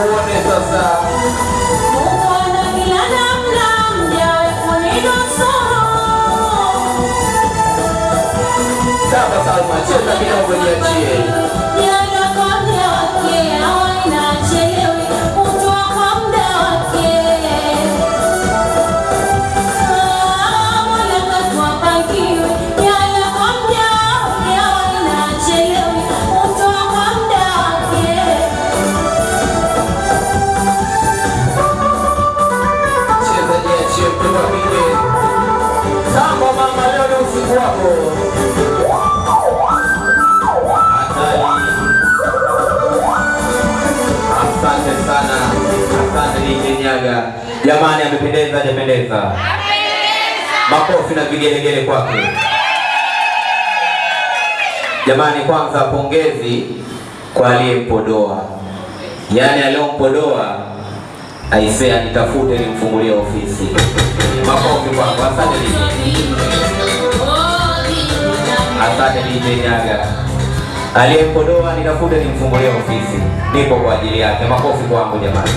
Wakuone sasa. Mungu ana kila namna, mjawe kuninusuru. Sasa Salma, cheza kidogo niachie. Jana kwa muda wake, hawaina chelewi, hutoa kwa muda wake. Ah, Mola katupangiwe, jana kwa muda wake, hawaina chelewi, hutoa kwa muda wake. Cheza niachie mtoto wa kike. Samba mama, leo ni usiku wako. Hatari. Asante sana. Asante DJ Nyaga. Jamani, amependeza, hajapendeza? Makofi na vigelegele kwake. Jamani, kwanza pongezi kwa aliyempodoa. Yaani aliyompodoa aisee, nitafute nimfungulie ofisi. Makofi kwako. Asante DJ. Asante DJ Nyaga. Aliyempodoa nitafute nimfungulie ofisi. Nipo kwa ajili yake. Makofi kwangu jamani.